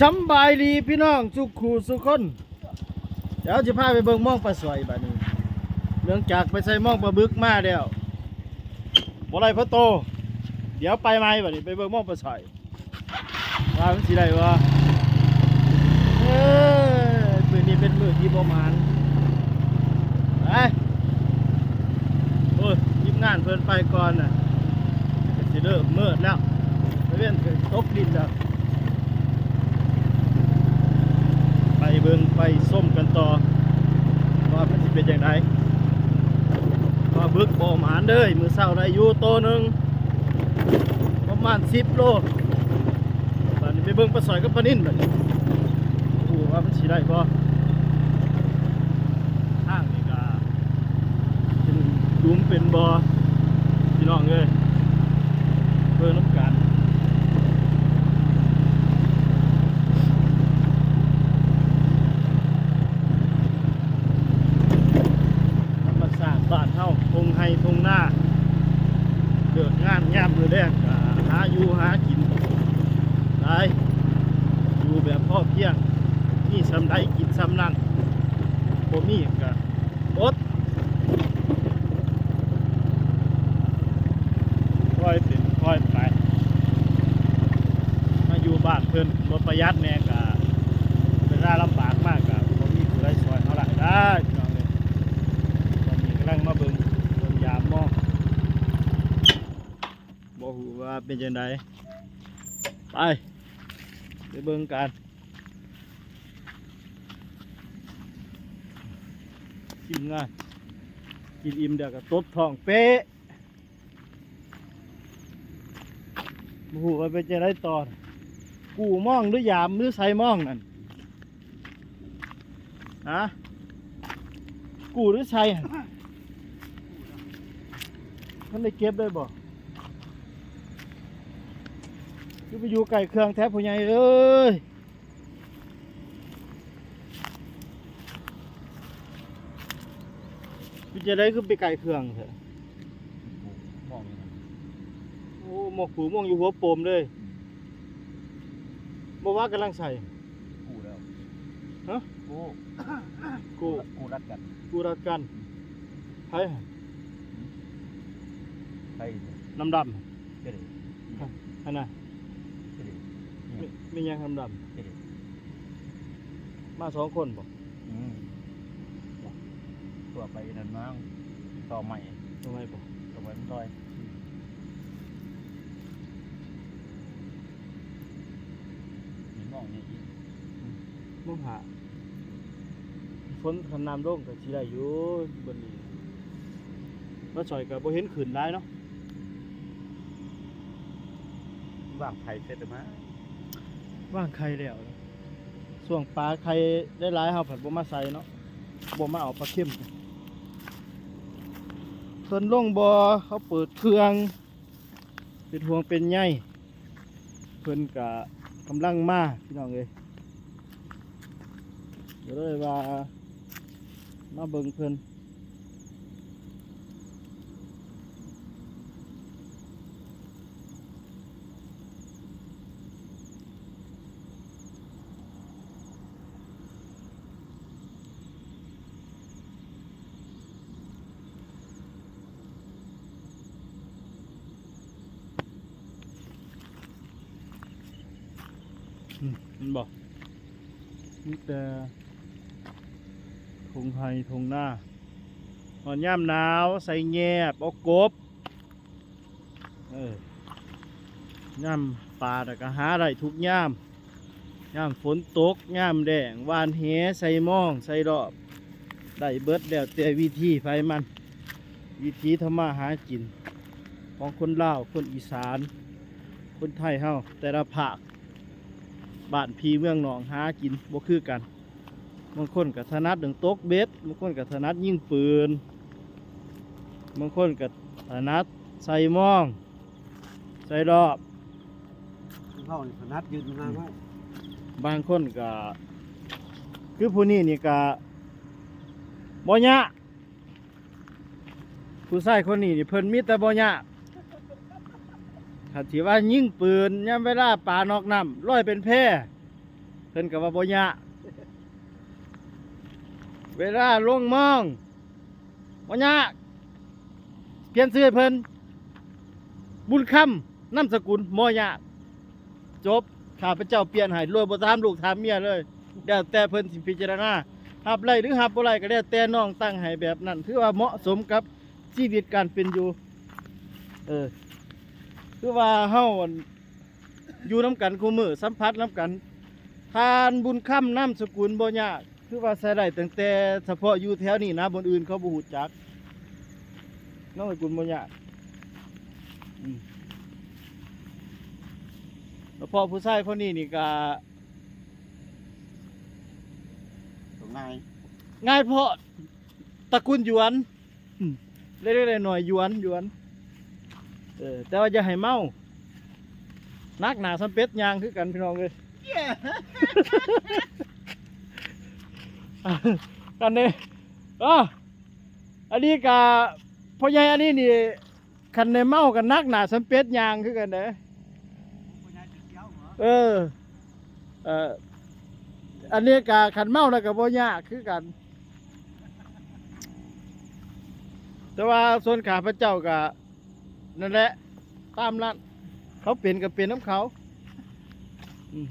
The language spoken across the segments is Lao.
ສຳບາຍດີພີ່ນ້ອງທຸກຄູ່ທຸກຄົນ. ດຽວຊິພາໄປເບິ່ງມອງປາສອຍບາດນີ້. ເນື່ອງຈາກໄປໃສ່ມອງປາບຶກມາແລ້ວ ບໍ່ໄດ້ພໍໂຕ. ດຽວໄປໃໝ່ບາດນີ້ ໄປເບິ່ງມອງປາສອຍ ວ່າມັນຊິໄດ້ບໍ່. ເອີ ມື້ນີ້ເປັນມື້ທີ່ບໍ່ໝານ. ໄປ ໂອ້ຍ ທີມງານເພິ່ນໄປກ່ອນນະ ກໍຊິເລີ່ມມືດແລ້ວ ຕາເວັນກໍຕົກດິນແລ້ວ. ໄປເບິ່ງໄປຊົມກັນຕໍ່ ວ່າມັນຊິເປັນຈັ່ງໃດ. ປາບຶກບໍ່ໝານເດີ ມື້ເຊົ້າໄດ້ຢູ່ໂຕໜຶ່ງ ປະມານສິບໂລ. ບາດນີ້ໄປເບິ່ງປາສອຍກັບປານິນບາດນີ້ ບໍ່ຮູ້ວ່າມັນຊິໄດ້ບໍ່. ທາງນີ້ກໍເປັນຫຼຸມເປັນບໍ່ ພີ່ນ້ອງເອີຍ ເບິ່ງນຳກັນ. ທຳມະຊາດບ້ານເຮົາ ທົ່ງໄຮ່ທົ່ງນາ ເລີກງານຍາມມື້ແລງກໍຫາຢູ່ຫາກິນໄດ້ ຢູ່ແບບພໍພຽງ ມີສ່ຳໃດກິນສ່ຳນັ້ນ ບໍ່ມີກໍອົດ. ຄ່ອຍເປັນຄ່ອຍໄປ ມາຢູ່ບ້ານເພິ່ນບໍ່ປະຢັດແດ່ ກະເວລາລຳບາກມາກະບໍ່ມີຜູ້ໃດຊ່ອຍເຮົາໄດ້ ພີ່ນ້ອງເອີຍ. ຕອນນີ້ກຳລັງມາເບິ່ງ ເບິ່ງຍາມມອງ ບໍ່ຮູ້ວ່າເປັນຈັ່ງໃດ. ໄປ ໄປເບິ່ງກັນ ທີມງານ ກິນອີ່ມແລ້ວກໍຕົບທ້ອງເປະ. ບໍ່ຮູ້ວ່າເປັນຈັ່ງໃດຕໍ່ ກູ້ມອງຫຼືຢາມ ຫຼືໃສ່ມອງນັ້ນ ຮະ ກູ້ຫຼືໃສ່ຫັ້ນ. ມັນໄດ້ເກັບໄດ້ບໍ່ ຄືໄປຢູ່ໃກ້ເຄື່ອງແທ້ ພໍ່ໃຫຍ່ເອີຍ. ເປັນຈັ່ງໃດຄືໄປໃກ້ເຄື່ອງແທ້? ມອງຢູ່ຫັ້ນ ໂອ້ ໝອກປູມອງຢູ່ຫົວໂປມເລີຍ. ອືມ ບໍ່ວ່າກຳລັງໃສ່ ກູ້ແລ້ວ ຮະ ກູ້ ກູ້ ກູ້ລັດກັນ ກູ້ລັດກັນ. ອືມ ໃຜຫັ້ນ? ໃຜ? ນ້ຳດຳ ເຈົ້າເດ້ ຫັ້ນນະ ເຈົ້າເດ້ ແມ່ນຫຍັງນ້ຳດຳ ເຈົ້າເດ້ ມາສອງຄົນບໍ່? ອືມ ຕົວໄປນັ້ນມາ ຕໍ່ໃໝ່ ຕໍ່ໃໝ່ບໍ່? ຕໍ່ໃໝ່ມັນລອຍ ອືມ ມີມອງນີ້ອີກ ອືມ ມອງຫາ ຝົນຄັນນ້ຳລົງກໍຊິໄດ້ຢູ່ ເບິ່ງນີ້ ມາຊ່ອຍກໍບໍ່ເຫັນຂຶ້ນຫຼາຍເນາະ. ວາງໄຂ່ເສັດແລ້ວມາ ວາງໄຂ່ແລ້ວ ຊ່ວງປາໄຂ່ໄດ້ຫຼາຍ ເຮົາພັດບໍ່ມາໃສ່ເນາະ ບໍ່ມາເອົາປາເຄັມ. ເພິ່ນລົງບໍ່ ເຂົາເປີດເຄື່ອງ ເປັນຫ່ວງເປັນໃຍ ເພິ່ນກະກຳລັງມາ ພີ່ນ້ອງເອີຍ ກໍເລີຍວ່າມາເບິ່ງເພິ່ນ. ອືມ ເຫັນບໍ່? ມີແຕ່ທົ່ງໄຮ່ທົ່ງນາ. ຮອດຍາມໜາວ ໃສ່ແຍບ ເອົາກົບ. ເອີ ຍາມປານະກະຫາໄດ້ທຸກຍາມ. ຍາມຝົນຕົກ ຍາມແລ້ງ ຫວ່ານແຫ ໃສ່ມອງ ໃສ່ລອບ ໄດ້ເບິດ ແລ້ວແຕ່ວິທີໃຜມັນ. ວິທີທຳມາຫາກິນຂອງຄົນລາວ ຄົນອີສານ ຄົນໄທເຮົາ ແຕ່ລະພາກ ບ້ານພີ່ເມືອງນ້ອງ ຫາກິນບໍ່ຄືກັນ. ບາງຄົນກໍຖະໜັດເລື່ອງຕົກເບັດ, ບາງຄົນກໍຖະໜັດຍິງປືນ, ບາງຄົນກໍຖະໜັດໃສ່ມອງ ໃສ່ລອບ. ເຮົານີ້ຖະໜັດຢືນນາງເຮົາ. ບາງຄົນກໍ ຄືຜູ້ນີ້ນີ້ກໍບໍ່ຍາກ. ຜູ້ຊາຍຄົນນີ້ນີ້ເພິ່ນມີແຕ່ບໍ່ຍາກ. ຄັນຊິວ່າຍິງປືນ ຍາມເວລາປານອກນ້ຳລອຍເປັນແພ, ເພິ່ນກໍວ່າບໍ່ຍາກ. ເວລາລົງມອງ ບໍ່ຍາກ ປ່ຽນຊື່ໃຫ້ເພິ່ນ ບຸນຄຳ ນາມສະກຸນ ບໍ່ຍາກ. ຈົບ ຂ້າພະເຈົ້າປ່ຽນໃຫ້ໂດຍບໍ່ຖາມລູກຖາມເມຍເລີຍ ແລ້ວແຕ່ເພິ່ນຊິພິຈາລະນາ ຮັບໄດ້ຫຼືຮັບບໍ່ໄດ້ກໍແລ້ວແຕ່ນ້ອງຕັ້ງໃຫ້ແບບນັ້ນ ຖືວ່າເໝາະສົມກັບຊີວິດການເປັນຢູ່. ເອີ ຄືວ່າເຮົາ ຢູ່ນຳກັນຄູ່ມື້ ສຳຜັດນຳກັນ. ທ່ານບຸນຄຳ ນາມສະກຸນບໍ່ຍາກ ຄືວ່າໃຊ້ໄດ້ຕັ້ງແຕ່ສະເພາະຢູ່ແຖວນີ້ນະ ບ່ອນອື່ນເຂົາບໍ່ຮູ້ຈັກ. ນາມສະກຸນບໍ່ຍາກ ອືມ ສະເພາະຜູ້ຊາຍຄົນນີ້ນີ້ກະ ກໍງ່າຍ ງ່າຍເພາະຕະກຸນຢວນ. ອືມ ເລັກໆນ້ອຍໆ ຢວນ ຢວນ ເອີ ແຕ່ວ່າຢ່າໃຫ້ເມົາ ໜັກໜາສ່ຳເປັດຍ່າງຄືກັນ ພີ່ນ້ອງເອີຍ. ອັນນີ້ ເອີ ອັນນີ້ກະ ພໍ່ໃຫຍ່ອັນນີ້ນີ້ ຄັນໄດ້ເມົາກໍໜັກໜາສ່ຳເປັດຍ່າງຄືກັນເດ້. ເອີ ເອີ ອັນນີ້ກະຄັນເມົາແລ້ວກໍບໍ່ຍາກຄືກັນ ແຕ່ວ່າສ່ວນຂ້າພະເຈົ້າກະນັ້ນແຫຼະ ຕາມນັ້ນ ເຂົາເປັນກໍເປັນນຳເຂົາ. ອືມ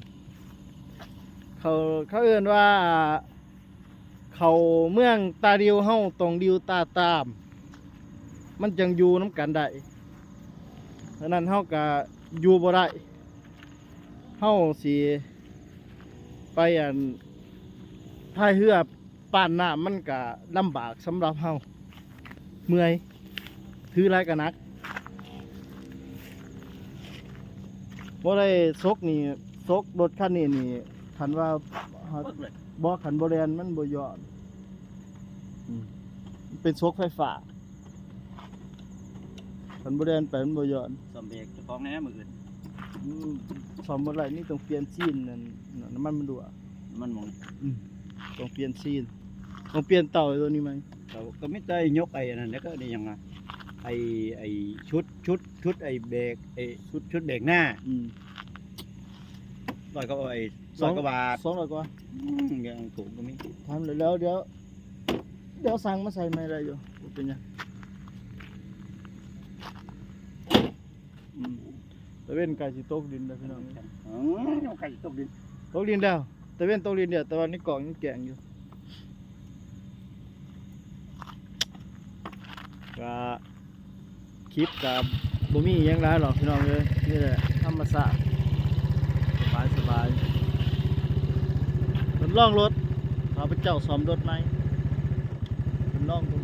ເຂົາ ເຂົາເອີ້ນວ່າ ເຂົ້າເມືອງຕາດິວ ເຮົາຕ້ອງດິວຕາຕາມ ມັນຈັ່ງຢູ່ນຳກັນໄດ້. ສະນັ້ນເຮົາກະຢູ່ບໍ່ໄດ້ ເຮົາຊິໄປ ອັນ ພາຍເຮືອປ່ານນ້ຳ ມັນກະລຳບາກສຳລັບເຮົາ ເມື່ອຍ ຖືຫຼາຍກະໜັກ. ບໍ່ໄດ້ ສົກນີ້ ສົກລົດຄັນນີ້ນີ້ ຄັນວ່າ ເບິ່ງເລີຍ ບໍ່ ຄັນບໍ່ແລ່ນມັນບໍ່ຍ້ອນ. ອືມ ມັນເປັນສົກໄຟຟ້າ ຄັນບໍ່ແລ່ນໄປມັນບໍ່ຍ້ອນ. ສ້ອມເບຣກເຈົ້າຂອງແດ່ມື້ອື່ນ. ອືມ ສ້ອມບໍ່ໄດ້ ນີ້ຕ້ອງປ່ຽນຊີນ ນັ້ນ ນ້ຳມັນມັນຮົ່ວ ນ້ຳມັນໝົດ. ອືມ ຕ້ອງປ່ຽນຊີນ ຕ້ອງປ່ຽນເຕົາໂຕນີ້ໃໝ່. ເຂົາກໍມີແຕ່ຍົກໄອ້ອັນນັ້ນ ແລ້ວກໍນີ້ຫຍັງນະ ໄອ້ ໄອ້ຊຸດ ຊຸດ ຊຸດໄອ້ເບຣກ ໄອ້ຊຸດ ຊຸດເບຣກໜ້າ. ອືມ ຮ້ອຍກວ່າ ໄອ້ ສອງ ຮ້ອຍກວ່າບາດ ສອງຮ້ອຍກວ່າ. ອືມ ຢ່າງໂຕກໍມີ ທຳແລ້ວ ດຽວ ດຽວສັ່ງມາໃສ່ໃໝ່ໄດ້ຢູ່ ບໍ່ເປັນຫຍັງ. ອືມ ຕາເວັນໃກ້ຊິຕົກດິນແລ້ວ ພີ່ນ້ອງເອີຍ. ອືມ ໃກ້ຊິຕົກດິນ ຕົກດິນແລ້ວ ຕາເວັນຕົກດິນແລ້ວ ແຕ່ວ່າໃນກ້ອງຍັງແຈ້ງຢູ່. ກະ ຄລິບກະບໍ່ມີຫຍັງຫຼາຍດອກ ພີ່ນ້ອງເອີຍ ນີ້ແຫຼະທຳມະຊາດ ສະບາຍໆ. ທົດລອງລົດ ຂ້າພະເຈົ້າສ້ອມລົດໃໝ່ ທົດລອງເບິ່ງ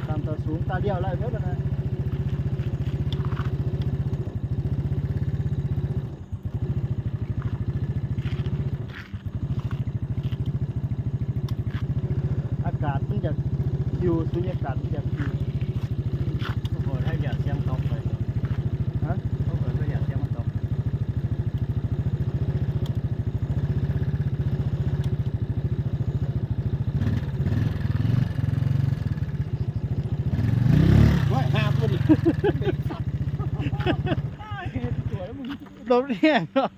ຕາມຕາສູງ ຕາດຽວໄດ້ເບິດຫັ້ນນະ. ອາກາດມັນຢາກຫິວ ສຸນຍາກາດມັນຢາກຫິວ. ໂອ້ໂຫ ຖ້າຢາກສຽງຕົກໄປ ຮະ ໂອ້ໂຫ ຖ້າຢາກສຽງມັນຕົກ ໂອ້ຍ ຫາຄົນ ລົມແຮງເນາະ.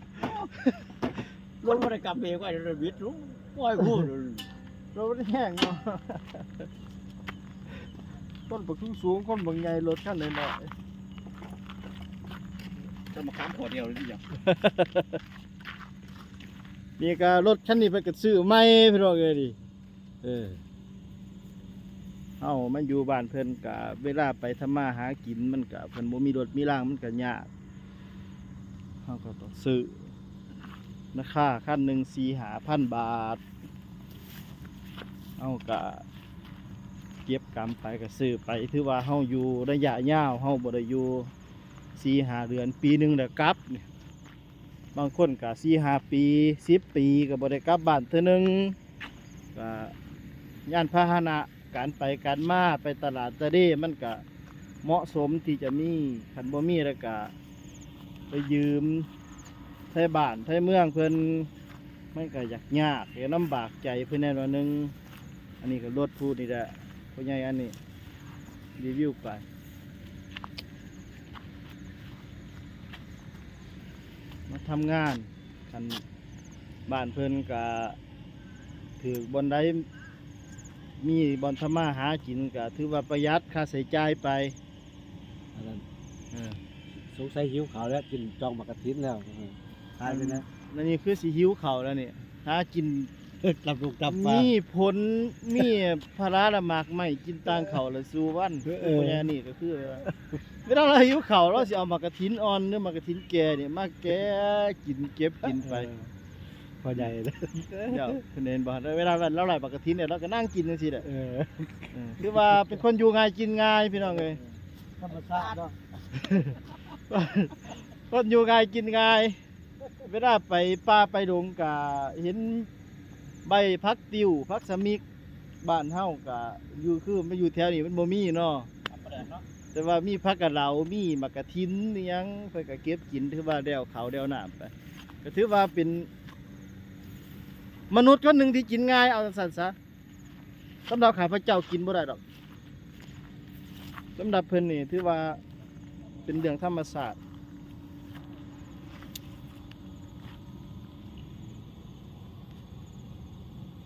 ລົມບໍ່ໄດ້ກັບເບຣກໄວ້ ແລ້ວບິດລົງ ໂອ້ຍ ໂຫ ລົມແຮງເນາະ. ຄົນບັກສູງໆ ຄົນບັກໃຫຍ່ ລົດຄັນນ້ອຍໆ ຕົ້ນມະຂາມຂໍ້ດຽວເລີຍຕິຫຍັງ. ນີ້ກໍລົດຄັນນີ້ເພິ່ນກໍຊື້ໃໝ່ ພີ່ນ້ອງເອີຍນີ້. ເອີ ເຮົາມາຢູ່ບ້ານເພິ່ນກະເວລາໄປທຳມາຫາກິນ ມັນກະ ເພິ່ນບໍ່ມີລົດມີລາງ ມັນກະຍາກ ເຮົາກໍຕ້ອງຊື້ ລາຄາຄັນໜຶ່ງສີ່ຫ້າພັນບາດ ເຮົາກະເກັບກຳໄປ ກະຊື້ໄປ ຖືວ່າເຮົາຢູ່ໄລຍະຍາວ ເຮົາບໍ່ໄດ້ຢູ່ສີ່ຫ້າເດືອນ ປີໜຶ່ງແລ້ວກັບ. ບາງຄົນກະສີ່ຫ້າປີ ສິບປີ ກໍບໍ່ໄດ້ກັບບ້ານເທື່ອໜຶ່ງ ກະຍານພາຫະນະ ການໄປການມາ ໄປຕະຫຼາດຕະເລ ມັນກະເໝາະສົມທີ່ຈະມີ ຄັນບໍ່ມີແລ້ວກະໄປຢືມໄທບ້ານໄທເມືອງເພິ່ນ ມັນກະຢາກຍາກ ຢາກລຳບາກໃຈເພິ່ນແດ່ໜ້ອຍໜຶ່ງ. ອັນນີ້ກໍລົດຜູ້ນີ້ແຫຼະ ພໍ່ໃຫຍ່ອັນນີ້ ຣີວິວໄປ ມາທຳງານ ຄັນ ບ້ານເພິ່ນກະຖືກ ບ່ອນໃດມີບ່ອນທຳມາຫາກິນກະຖືວ່າປະຢັດຄ່າໃຊ້ຈ່າຍໄປ. ອັນນັ້ນ ເອີ ສົງໄສຫິວເຂົ້າແລ້ວ ກິນຈອງໝາກກະຖິນແລ້ວ ເອີ ຂາຍໄປແລ້ວ. ອັນນີ້ຄືຊິຫິວເຂົ້າແລ້ວນີ້ ຫາກິນ ຕຳປູກຕຳປາ ມີຜົນ ມີຜະລາ ແລະ ໝາກໄມ້ ກິນຕ່າງເຂົ້າລະສູ່ວັນ. ເອີ ຄືພໍ່ໃຫຍ່ນີ້ກໍຄືວ່າ ເວລາລາວຫິວເຂົ້າ ລາວຊິເອົາໝາກກະຖິນອ່ອນ ຫຼື ໝາກກະຖິນແກ່ນີ້ມາແກ່ກິນ ເກັບກິນໄປ. ເອີ ພໍ່ໃຫຍ່ ເຈົ້າເຫັນບໍ່ ເວລາລາວໄລ່ໝາກກະຖິນນີ້ ລາວກໍນັ່ງກິນຈັ່ງຊີ້ແຫຼະ. ເອີ ເອີ ຄືວ່າເປັນຄົນຢູ່ງ່າຍກິນງ່າຍ ພີ່ນ້ອງເອີຍ ທຳມະຊາດເນາະ ຄົນຢູ່ງ່າຍກິນງ່າຍ. ເວລາໄປປ່າໄປດົງກະເຫັນໃບຜັກຕິ້ວ ຜັກສະມິກ ບ້ານເຮົາກະຢູ່ ຄືມາຢູ່ແຖວນີ້ມັນບໍ່ມີເນາະ ແຕ່ວ່າມີຜັກກະເຫຼົາ ມີໝາກກະຖິນ ມີຫຍັງ ເພິ່ນກະເກັບກິນ ຖືວ່າແລ້ວເຂົ້າແລ້ວນ້ຳໄປ ກະຖືວ່າເປັນມະນຸດຄົນໜຶ່ງທີ່ກິນງ່າຍ ເອົາຊັ້ນຊະ. ສຳລັບຂ້າພະເຈົ້າກິນບໍ່ໄດ້ດອກ ສຳລັບເພິ່ນນີ້ຖືວ່າເປັນເລື່ອງທຳມະຊາດ.